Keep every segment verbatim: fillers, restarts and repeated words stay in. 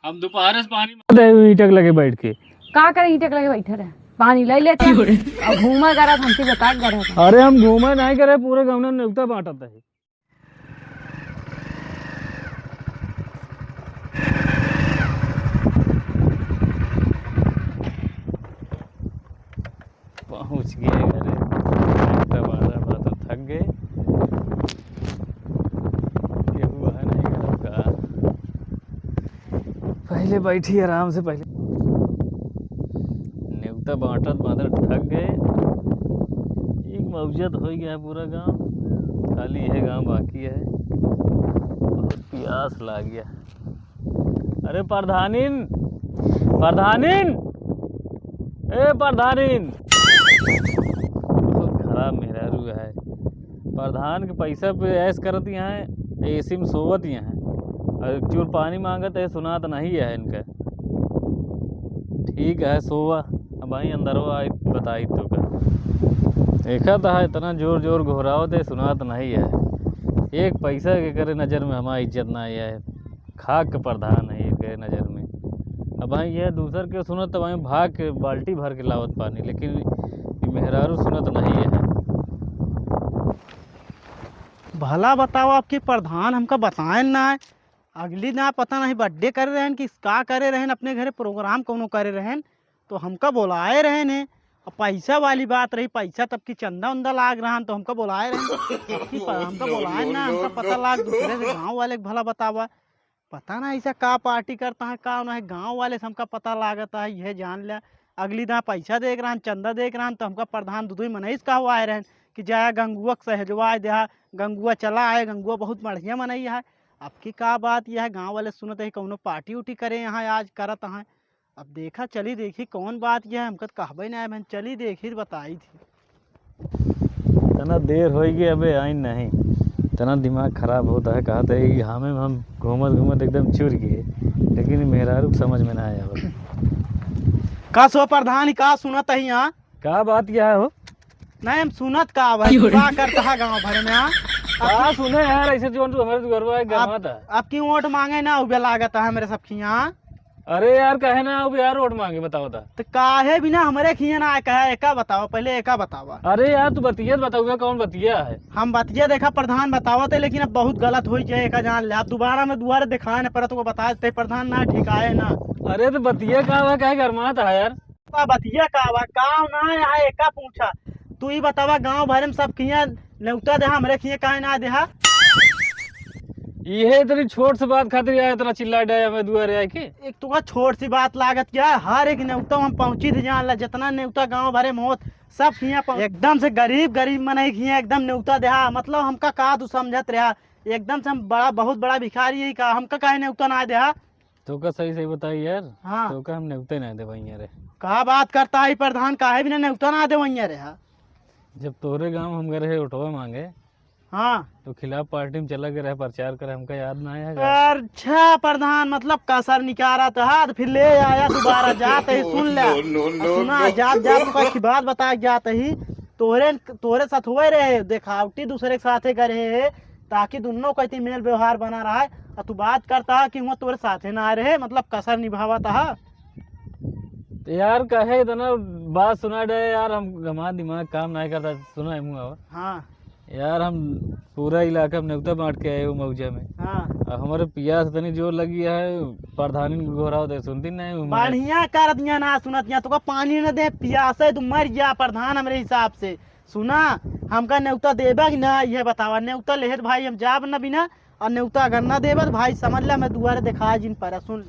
हम दोपहर से पानी मांगत है, ईंटक लगे बैठ के। का करे, ईंटक लगे बैठे रहे, पानी ले लेते हैं। क्यों रे? अब घूमा करा था, हमसे बता के रहे था। अरे हम घूमा नहीं करे, पूरे गाँव में नेवता बांटत है। पहुँच गए घरे। नेवता बांटत बांटत थक गए। केहू है नहीं घर का। पहले बैठी आराम से, पहले नेवता बांटत बांटत थक गए। एक मौजत हो गया है पूरा गांव, खाली यह गांव बाकी है। बहुत प्यास लाग गया। अरे प्रधानिन, प्रधानिन, ए प्रधानिन, बहुत खराब मेहरारू है। प्रधान के पैसा पे ऐश करत यहाँ है, एसी में सोवत यहाँ है। और एक चूर पानी मांगत है, सुनात नहीं है इनका। ठीक है, सोवा, अब वहीं अंदरवा आई, बताई तो का। देखा था इतना जोर जोर घोरावत है, सुनात नहीं है। एक पैसा के करे नजर में हमारी इज्जत ना आई है। खाक के प्रधान है इनके नजर में। अब भाई ये दूसर के सुनत तो भाई भाग के बाल्टी भर के लावत पानी, लेकिन ये मेहरारू सुनत नहीं है। भला बताओ, आपके प्रधान हमका बताएन ना है। अगली ना पता नहीं बर्थडे करे रहन कि का करे रहन, अपने घरे प्रोग्राम कौनो करे रहन, तो हमका बोलाए रहन है। अब पैसा वाली बात रही, पैसा तब की चंदा उंदा लाग रहन, तो हमका बोलाए रहन, तब की प-, हमका बोलाए ना, हमका पता लाग दूसरे से, गाँव वाले के भला बतावा। पता ना ऐसा का पार्टी करता है, का ना है, गाँव वाले से हमका पता लागत है, यह जान लिया। अगली दा पैसा देख रहन, चंदा देख रहन, तो हमका प्रधान दुदुई मनई से कहवाए रहन कि जाया गंगुआ के सहजवाए देहा, गंगुआ चला आए, गंगुआ बहुत बढ़िया मनई है। अब की का बात यह है, गाँव वाले सुनत है कौनो पार्टी उटी करे यहाँ आज करत हैं। अब देखा, चली देखी कौन बात यह है, हमका तो कहबे ना है बहन, चली देखी तो बताई थी। इतना देर होइ गया, अबे आई नहीं। इतना दिमाग खराब होता है, कहते हैं कि हमें हम घूमत घूमत एकदम चुर गए, लेकिन मेहरारू के समझ में ना आया। का सो प्रधान, का सुनत है यहाँ? का बात यह है हो? नहीं, हम सुनत का भाई, क्यों रे? का करता है गाँव भर में, हाँ? का सुने यार, ऐसे जो तू हमारे दुआरवा है, अब, गरमात है। अब की वोट मांगे ना, उबे लागत है हमरे सब खिया। अरे यार, काहे ना अब यार वोट मांगे, बताओ ता। तो काहे बिना हमरे खिया ना आए, कहे एका बताओ, पहले एका बतावा। अरे यार, तू बतिया तो बताओ, कौन बतिया है? हम बतिया देखा प्रधान बतावत है, लेकिन अब बहुत गलत हो जाए, एका जान ले। अब दोबारा में दुआरे दिखाए ना पड़त, तो बता देते प्रधान ना ठीक आए ना। अरे तो बतिया का हुआ, काहे गरमात है यार? का बतिया का बा? गाँव ना आया है, एका पूछा। तू ही बतावा, गाँव भरे में सब खिया नेवता देहा, हमरे खिया काहे ना देहा? इहे इतनी छोट सी बात खातिर आया, इतना चिल्ला डाया हमें दुआरे आके। एक तो का छोट सी बात लागत क्या? हर एक नेवता हम पहुँची थे जान ला, जितना नेवता गाँव भरे में होत, सब खिया पहुँच-, एकदम से गरीब, गरीब मनई खिया एकदम नेवता देहा। मतलब हमका का तू समझत रहा? एकदम से हम बड़ा, बहुत बड़ा भिखारी है का? हमका काहे नेवता ना देहा? तोका सही सही बताई यार, हाँ। तोका हम नेवते ना देबा यहाँ रे। का बात करता है प्रधान, काहे बिना नेवता ना देबा यहाँ रे, हाँ? जब तोरे गाँव हम गए रहे ओटवा मांगे, हाँ। तो खिलाफ पार्टी में चला गए रहे प्रचार करे, हमका याद ना आया का? अच्छा प्रधान, मतलब कसर निकारा तो हाथ फिर ले आया दोबारा, जात ही सुन ले। No, no, no, सुना, no। जात जात को अच्छी बात बता के जात ही, तोरे, तोरे साथ हुए रहे, देखावटी दूसरे के साथे गए रहे, ताकि दुन्नो कहती मेल व्यवहार बना रहा है। और तू बात करता है कि हुआ तोरे साथे ना आए रहे, मतलब कसर निभावत है। तो यार, कहे इतना बात सुना दे यार, हम, हमारा दिमाग काम नहीं करता। सुना है मुँह और। हाँ। यार, हम पूरा इलाका में नेवता बांट के आए हो मौजा में। हाँ। और हमारे पियास इतनी जोर लगी है, प्रधानी को घोराओ दे, सुनती नहीं हमारे। बढ़िया कर दिया ना, सुनत यहाँ तो पानी न दे, पियास है तो मर गया प्रधान हमरे हिसाब से। सुना, हमका नेवता देबा कि ना, यह बतावा। नेवता लेहे त भाई हम जाब ना बिना, और नेवता अगर ना देबा त भाई समझ ले, मैं दुआरे देखा जिन पर। सुन।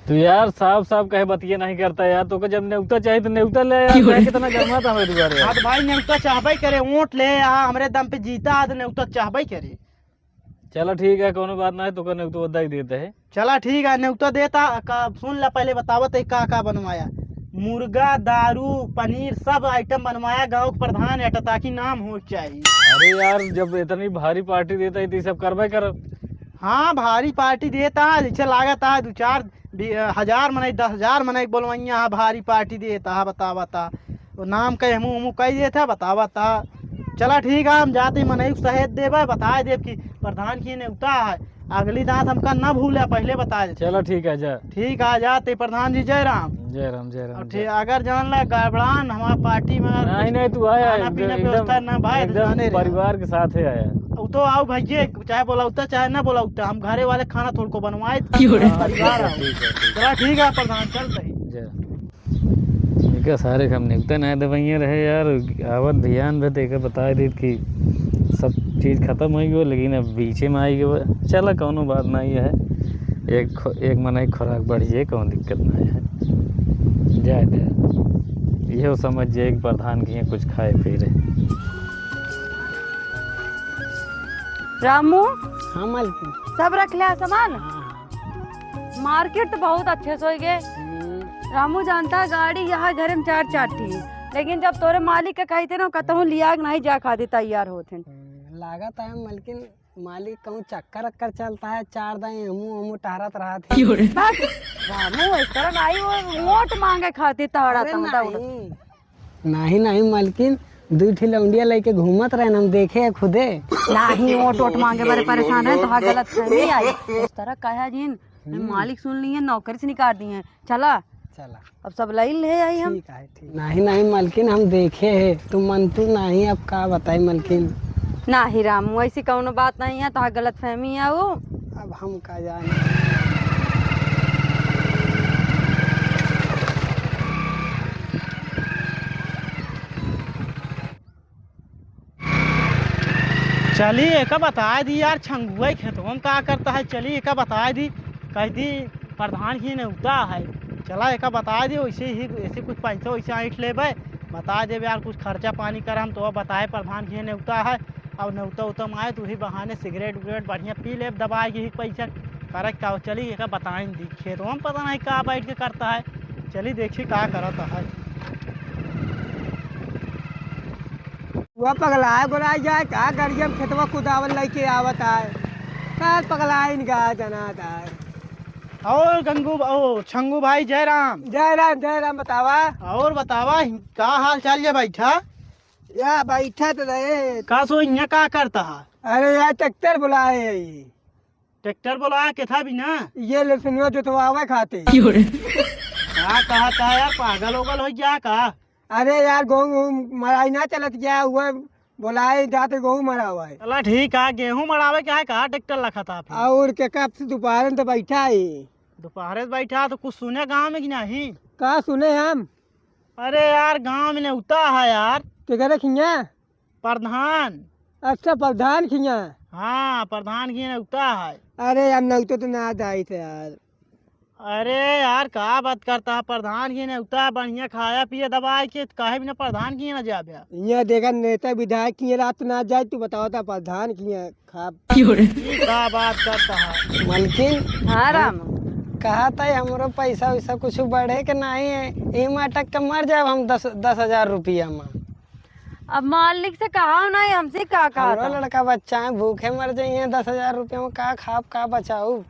तू यार साफ साफ कहे बतिया नहीं करता यार, तोके जब नेवता चाहिए तो नेवता ले यार, क्यों रे? कहे कितना गरमात हमें दुआरे यार। हाँ तो भाई नेवता चाहबे करे, वोट ले आ, हमरे दम पे जीता है तो नेवता चाहबे करे। चला ठीक है, कोनो बात ना है, तोका नेवता दे देते हैं। चला ठीक है, नेवता देता का, सुन ला पहले बतावत है का का बनवाया। मुर्गा, दारू, पनीर, सब आइटम बनवाया, गाँव के प्रधान है, ताकि नाम हो चाहिए। अरे यार, जब इतनी भारी पार्टी देता है तो ये सब करबे करब। हाँ, भारी पार्टी देता है, जैसे लागत है दो चार बी-, हजार मनई, दस हजार मनई बोलवैया है, भारी पार्टी देता है, बतावता। वो नाम कहे हमू हमू कह देता है, बतावता। चला ठीक है, हम जाते मनई के सहेज देबे, बताए देब कि प्रधान की नेवता है, अगली दांत हमका ना भूले, पहले बताए देते। चला ठीक है, जा। ठीक है, जाते प्रधान जी, जय राम। जय राम, जय राम, और जय ठीक, राम। अगर जान ला गड़बड़ान हमार पार्टी में अगर नहीं, कुछ नहीं, तू आया, खाना एकदम, पीना एकदम, व्यवस्था ना भाई, तो एकदम जाने रहे। परिवार के साथ है आया। उ तो आओ भैया, चाहे बोलाउता, चाहे ना बोलाउता, हम घरे वाले खाना थोड़को बनवाए, क्यों रे? परिवार आओ। ठीक है, ठीक है। चला ठीक है प्रधान, चलते ही। जय। एका सारे के हम नेवता ना देवइया रहे यार, आवत ध्यान बे तेके बताए देत कि सब चीज खतम होइ गयो, लेकिन अब बीचे में आई गयो। चला कौनो बात नहीं है, एक खो-, एक मनई खुराक बढ़ जाए, कौनो दिक्कत नहीं है, जाए दे। इहो समझ जाए कि प्रधान के यहाँ कुछ खाए पिए रहे। रामू, हाँ मालकिन। सब रख लिया सामान? हाँ, हाँ। मार्केट तो बहुत अच्छे से होइ गए। हम्म। रामू जानता, गाड़ी यहाँ घर में चार चार ठी, लेकिन जब तोरे मालिक के कही थे ना, कतहूँ लिया के नहीं जा खातिर तैयार होत हैं। हम्म, लागत है मालकिन, मालिक कहूँ चक्कर अक्कर चलता है, चार दाई हमू हमू टहरत रहत है। क्यों रे? बस, रामू इस तरह नहीं, वो वोट मांगे खातिर टहरत अरे है, उड़ा। नहीं। नाही, नाही, मालकिन, दुइ ठी लौंडिया लइके घूमत रहेन, हम देखे है खुदे। नाही, वोट वोट मांगे बरे परेशान है, तोहा गलत फहमी आई। उस तरह कहा जिन, हम्म। मालिक सुन लिए, नौकरी से निकाल दिए। चला। चला। अब सब लाइन ले आई हम। ठीक है, ठीक। नाही, नाही, मालकिन, हम देखे है, तुम मनतू नाही, अब का बताई, मालकिन। नाही रामू, ऐसी कौनो बात नहीं है, तोहा गलत फहमी है वो। अब हम का जाने। चली, एका बताए दी यार, छंगुआ खेतवा में का करता है। चली, एका बताए दी, कह दी, प्रधान की नेवता है। चला, एका बताए दी, वैसे ही, ऐसे कुछ पैसा वैसे ऐंठ लेबे, बताए देबे यार, कुछ खर्चा पानी कर, हम तो बताए, प्रधान की नेवता है। अब नेवता उता में आए, तो वही बहाने सिगरेट उगरेट बढ़िया पी लेब, दबाए के ही पैसा। करे का, चली, एका बताइन दी, खेतवा में पता नहीं का बैठ के करता है। चली, देखी का करता है। वह पगलाए गोलाए जाए का, गड़िया में खेतवा कुदावल लइके आवत आए। का पगलाइन गा जनात आए। और गंगू, ओ, छंगू भाई, जय राम। जय राम, जय राम, बतावा। और बतावा, का हाल चाल ये बैठा? या बैठा तो रहे। का सो इहाँ का करता है? अरे यार, ट्रैक्टर बुलाए है। ट्रैक्टर बोला के था भी ना। ये ले सुनियो जोतवावे खातिर। क्यों रे? का कहता है यार, पागल ओगल हो गया का? अरे यार, गेहूं मराई ना चलत गया, हुआ बोलाए जाते गेहूं मरावे। चला ठीक है, गेहूं मरावे के है का ट्रैक्टर लखा था फिर? और के कब से दोपहर में तो बैठा है। दोपहर से बैठा तो कुछ सुने गाँव में कि नहीं? का सुने हम? अरे यार, गाँव में नेवता है यार। केकरे खिया? प्रधान। अच्छा, प्रधान खिया? हाँ, प्रधान खिया नेवता है। अरे यार, नेवता तो ना जाइत है यार। अरे यार, का बात करता है? प्रधान खिया नेवता है, बढ़िया खाया पिया दबाए के, तो काहे बिना प्रधान खिया ना जाबे? यहाँ देखा, नेता विधायक खिया रात ना जाए, तू बतावा था प्रधान खिया खाब। क्यों रे? ई का बात करता है? मलकिन। हाँ राम। कहा था हमरो पैसा वैसा कुछ बढ़े के नहीं है, ई माटक के मर जाब हम दस, दस हजार रुपया में। अब मालिक से कहा नहीं, हमसे का कहा हमरो था? लड़का बच्चा है, भूखे मर जाइए, दस हजार रुपया में का खाब, का बचाऊ?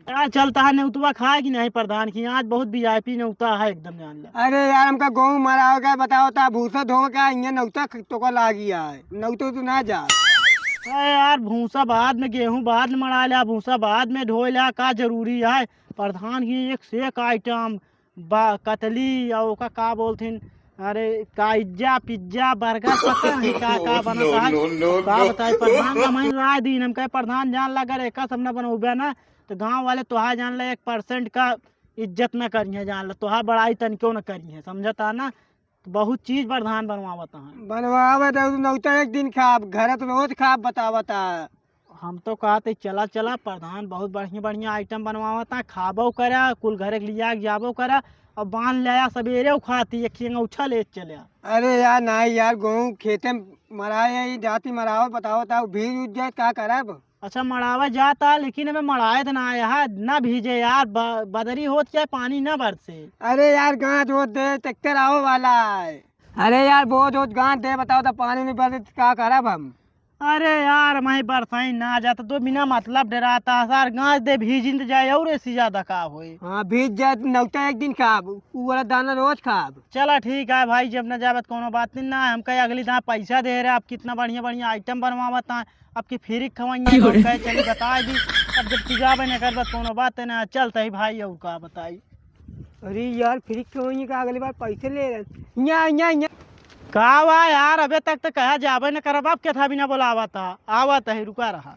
का चलता है नेउतवा खाए कि नहीं प्रधान की? आज बहुत वीआईपी नेउता है एकदम, जान ला। अरे यार, हमका गेहूं मरावे का बताओ ता, भूसा धोवे का, इहाँ नेउता तोका लागी आए, नेउता तो ना जा। अरे यार, भूसा बाद में, गेहूं बाद में मड़ा ला, भूसा बाद में ढोए ला, का जरूरी है? प्रधान की एक से एक आइटम, बा-, कतली, और ओका का बोलथिन, अरे, का इज्जा, पिज्जा, बर्गर, पता नहीं का, का बनत है। No, no, no, का no। बताई, प्रधान का मैं राय दीन, हम कहे, "प्रधान जान ला, अगर एका सब न बनौबे ना, तो गाँव वाले तोहार जान ला एक परसेंट का इज्जत न करिहे, जान ला, तोहार बड़ाई तनिको न करिहे, समझता ना?" तो बहुत चीज प्रधान बनवावत हैं। बनवावत है, नेउता एक दिन खाब, घर तो रोज खाब, बतावता। हम तो कहते चला, चला, प्रधान बहुत बढ़िया, बढ़िया आइटम बनवावता, खाबो करा, कुल घरे के लिया के जाबो करा, और बांध ले आया, सबेरे उखाती, एक ठेंगा उछल ले चले आ। अरे यार, नहीं यार, गेहूं खेते में मराए, ये जाती मरावत, बतावत आओ, भीज उज जाए, का करब? अच्छा, मड़ावे जाता, लेकिन हमें मड़ाए तो ना आया है, ना भीजे यार, ब-, बदरी होत जाए, पानी ना बरसे। अरे यार, गांठ होत दे, ट्रैक्टर आवे वाला है। अरे यार, बहुत होत गांठ दे, बताओ तो पानी नहीं बरसे, तो का करब हम? अरे यार, मैं बरसाई ना जात, तो बिना मतलब डेरात, सार गाँज दे भीजिन त जाए, और ऐसी ज्यादा का होए। हाँ, भीज जाए तो नौता एक दिन खाब, उ वाला दाना रोज खाब। चला ठीक है भाई, जब न जाबत कोनो बात नहीं ना, हमका अगली दाँ पैसा दे रहे, आप कितना बढ़िया बढ़िया आइटम बनवावत हैं, आपकी फ्री खवाइए, क्यों रे? कहे चली बता दी। अब जब तू जाबे न करबत कोनो बात है ना, चलता ही भाई, और का बताई। अरे यार, फ्री खवाइए का अगली बार पैसे ले रहे। या, या, या। का बा यार, अबे तक तो कहा जाबे न करब, आप के था बिना बोलावा था, आवा था, रुका रहा।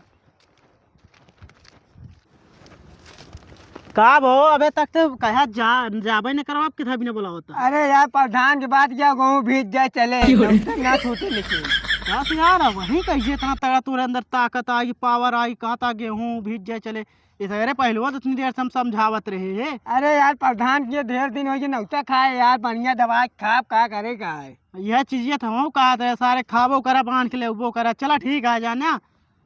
का भो, अबे तक तो कहा जा, जाबे न करब, आप के था बिना बोलावा था। अरे यार, प्रधान के बात क्या, गेहूँ भीज जाए चले, क्यों रे? हम तो ना सोचे लेकिन। बस यार, अब वही कहिए, इतना तगड़ा तोरे अंदर ताकत आई, पावर आई, कहता गेहूँ भीज जाए चले। इस अरे पहलुआ तो इतनी देर से हम समझावत रहे हैं। अरे यार, प्रधान के ढेर दिन हो गए नौता खाए यार, बढ़िया दवाई खाब, का करे का है? यह चीजें तो हम कहा थे, सारे खाबो करा, बांध के लेबो करा। चला ठीक है, जाना।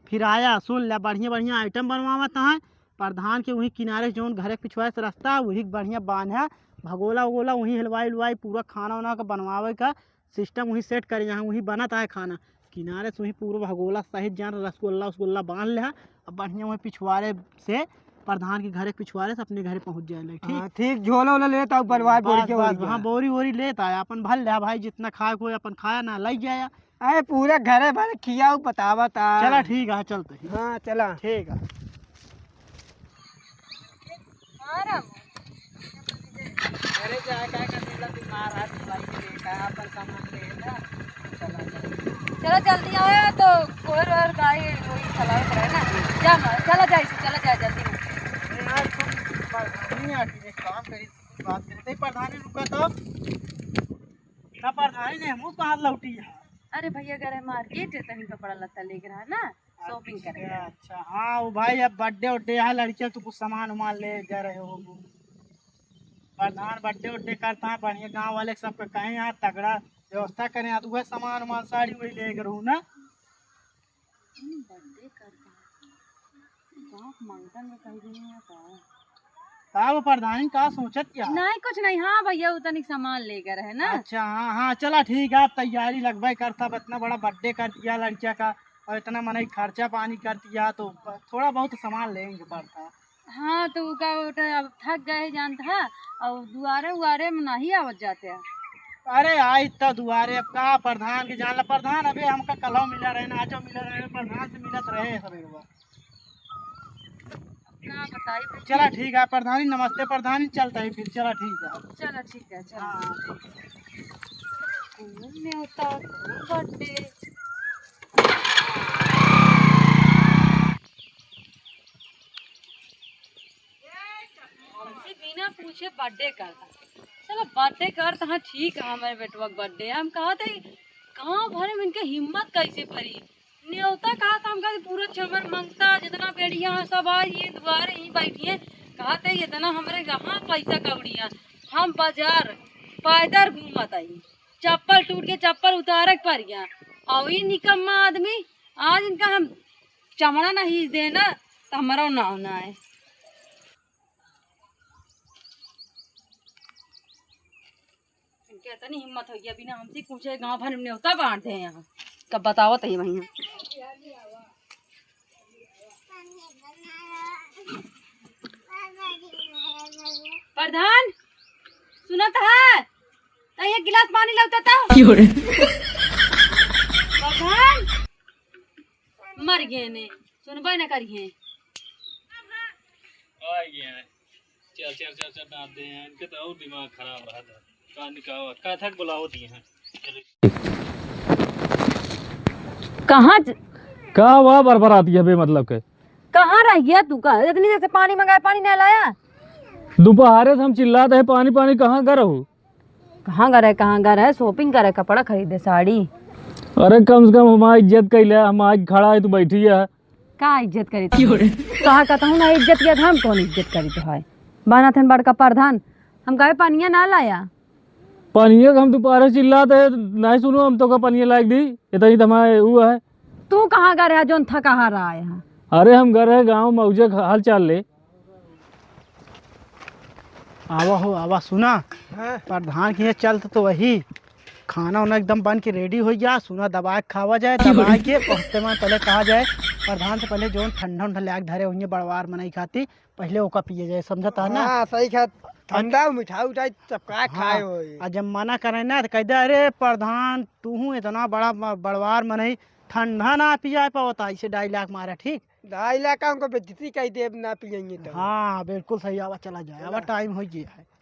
फिर आया, सुन ले, बढ़िया बढ़िया आइटम बनवावत हैं। प्रधान के वही किनारे से जौन घरे के पिछुआ से रास्ता, वही बढ़िया बांध है, भगोला उगोला वही हलवाई उलवाई, पूरा खाना उना का बनवावे का सिस्टम वही सेट करे, जहाँ वही बनत है खाना। किनारे से वही पूरा भगोला सहित जान रसगुल्ला उसगुल्ला बांध ले, अब बढ़िया वही पिछुआरे से प्रधान के घरे के पिछुआरे से अपने घरे पहुँच जाए ले, ठीक? हाँ, ठीक, झोला ओला लेता हूँ, परिवार बोरी बस, के बस, ओरी हाँ, गया। बोरी वोरी लेता है, अपन भर ले भाई, जितना खाए को अपन खाया ना, लग जाया। अरे पूरा घरे भर खियाऊ बतावा ता। चला ठीक है, चलते हैं। हाँ, चला। ठीक है। अरे जा, का कर देला तू, मार हाथ भाई के बेटा, अपन सामान ले ला। चला, चला। चला जल्दी आवे तो कोहर और गाय वही चलावे पड़े ना। जा मार, चला जा, इसे चला जा जल्दी। अरे यार, तुम प्रधानी आके एक काम करी, बात करी। ते प्रधानी रुका तो। ना प्रधानी ने मुंह कहाँ लौटी है? अरे भैया, गए रहे मार्केट, तनी कपड़ा लत्ता लेके रहा ना, शॉपिंग करे। अच्छा, अच्छा। हाँ, वो भाई, अब बर्थडे उड्डे है, लड़कियाँ तो कुछ सामान उमान ले जा रहे हो। प्रधान बर्थडे उड्डे करता है, बढ़िया गाँव वाले सबके कहें यार, तगड़ा व्यवस्था करें यार, तो वह सामान उमान, साड़ी वही लेके रहूँ ना। हम्म, बर्थडे करता है। बाप मंगता में कह दिए हैं का? का वो प्रधानी का सोचत क्या? नहीं, कुछ नहीं। हाँ भैया, वो तनिक सामान लेकर है ना। अच्छा, हाँ, हाँ, चला ठीक है, आप तैयारी लगवाए करता, अब इतना बड़ा बर्थडे कर दिया लड़किया का और इतना मनई खर्चा पानी कर दिया, तो प-, थोड़ा बहुत सामान लेंगे पड़ता। हाँ, तो उ का, उठे, अब थक गए जानत हा, और दुआरे उआरे में नहीं आवत जाते हैं। अरे आई त दुआरे, अब का प्रधान के जान ला, प्रधान अबे हमका कलौ मिला रहे ना, आजो मिला रहे, प्रधान से मिलत रहे सब एक बार। का बताई भैया। चला ठीक है प्रधानी, नमस्ते प्रधानी, चलता है फिर, चला ठीक है। चला ठीक है, चला। हाँ, ठीक है। कौन नेवता, कौन बर्थडे? हमसे बिना पूछे बर्थडे करता। चलो बर्थडे करता, हाँ ठीक है, हमारे बेटवा का बर्थडे है। हम कहा थे गाँव भर में इनके हिम्मत कैसे पड़ी? नेवता कहा था, हम कहा पूरा छमर मंगता, जितना बेड़िया है सब आज ये दुआरे ही बैठी है। कहा थे इतना हमारे कहाँ पैसा कौड़ी है, हम बाजार पैदल घूमत आई, चप्पल टूट के चप्पल उतारे के पड़ गया। और ये निकम्मा आदमी आज इनका हम चमड़ा नहीं देना, तो हमारा नाव ना है। इनके इतनी हिम्मत हो गया, बिना हमसे पूछे गांव भर में न्योता बांट दे यहाँ। कब बताओ तो ये भैया। प्रधान, सुनत है? तो ये गिलास पानी लौटा था। क्यों रे? प्रधान, मर गए ने, सुनबे न करिए। आ गए हैं। चल, चल, चल, चल, डांट दे हैं। इनके तो और दिमाग खराब रहा था। का निकावा, का थक बुलावत ही हैं। कहाँ ज- का हुआ बरबराती है बेमतलब के? कहाँ रह गया तू? का इतनी देर से पानी मंगाए, पानी नहीं लाया? दोपहरे से हम चिल्लाते हैं, "पानी, पानी, कहाँ गए रहो?" कहाँ गए रहे, कहाँ गए रहे? शॉपिंग करे, कपड़ा खरीदे, साड़ी। अरे कम से कम हमार इज्जत कैले, हम आज खड़ा है, तू बैठी है। का इज्जत करी तो? क्यों रे? कहा कहता हूँ ना इज्जत किया था, हम कौन इज्जत करी तो है? बना थन बड़का प्रधान, हम कहे पनिया ना लाया। पनिया का हम दोपहरे चिल्लाते, नहीं सुनो, हम तो का पनिया लायक दी, इतना ही तो हमारे वो है। तू कहाँ गए रहा, जौन थका हारा आया है? अरे हम गए रहे गाँव मौजे हाल चाल ले। आवा हो, आवा, सुना। हाँ। प्रधान के यहाँ चलत तो वही। खाना उना एकदम बन के रेडी होइ गया, सुना दबाइ के खावा जाए, दबाइ के पहुँचते में पहले कहा जाए, प्रधान से पहले जौन ठंडा उंडा ल्याक धरे होइहैं बड़वार मनई खाती, पहले ओका पिए जाए, समझत है ना? हाँ, सही कहा। ठंडा मिठाई उठाई सब का खाए होई। आ जब मना करे ना तो कह दे, "अरे प्रधान, तू हूँ इतना बड़ा ब-, बड़वार मनई, ठंडा ना पिया पावत है," ऐसे डायलॉग मारा, ठीक? डायलॉग का उनको बेइज्जती कह देब, ना पियेंगे तो। हाँ, बिल्कुल सही, आवा चला जाए, आवा, टाइम होइ गया है।